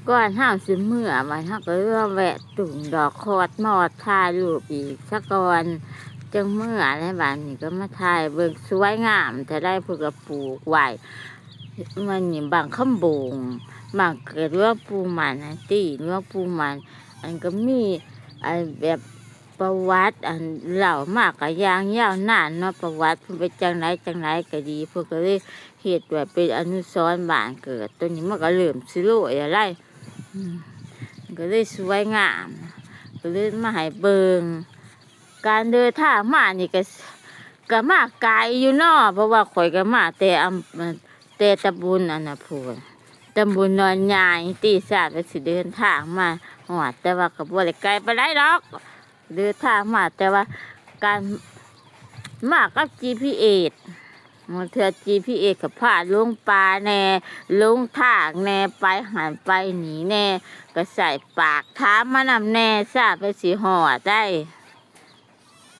ກ່ອນເຮົາຊິເມືອ ບາດເຮົາກໍເຫຼືອແວະຕຸງດອກຄອດມອດ ຖ່າຍຮູບອີກສາກ່ອນ ຈັ່ງເມືອ. ແລ້ວບາດນີ້ກໍມາຖ່າຍເບິ່ງ ສວຍງາມແທ້ໃດ ເພິ່ນກໍປູກໄວ້. ມັນນີ້ບັ້ງຄຳບົງ ບັ້ງເກີດຫຼວງປູ່ໝັ້ນຫັ້ນຕິ ຫຼວງປູ່ໝັ້ນ. ອັນກໍມີ ອັນແບບ ປະຫວັດ ອັນເລົ່າມາກໍຢ່າງຍາວນານເນາະ ປະຫວັດເພິ່ນເປັນຈັ່ງໃດຈັ່ງໃດກໍດີ ເພິ່ນກໍເລີຍເຮັດໄວ້ເປັນອະນຸສອນບ້ານເກີດ. ໂຕນີ້ມັນກໍເລີ່ມຊິໂລຍແລ້ວໄດ໋ ອືມ ກໍເລີຍສວຍງາມ ກໍເລີຍມາໃຫ້ເບິ່ງ. ການເດີນທາງມານີ້ກໍ ກໍມາໄກຢູ່ເນາະ ເພາະວ່າຂ້ອຍກໍມາແຕ່ອຳ ແຕ່ຕຳບົນອັນນະພຸ້ນ ຕຳບົນດອນຍາຍຕິ ຊາດວ່າຊິເດີນທາງມາຮອດ ແຕ່ວ່າກໍບໍ່ໄດ້ໄກປານໃດດອກ. ເດີນທາງມາ ແຕ່ວ່າການມາກັບຈີພີເອສ ບາງເທື່ອຈີພີເອສກໍພາຫຼົງປ່າແດ່ ຫຼົງທາງແດ່ ໄປຫັ້ນໄປນີ້ແດ່ ກໍໃຊ້ປາກຖາມມານຳແດ່ ຊາດວ່າຊິຮອດໃດ໋.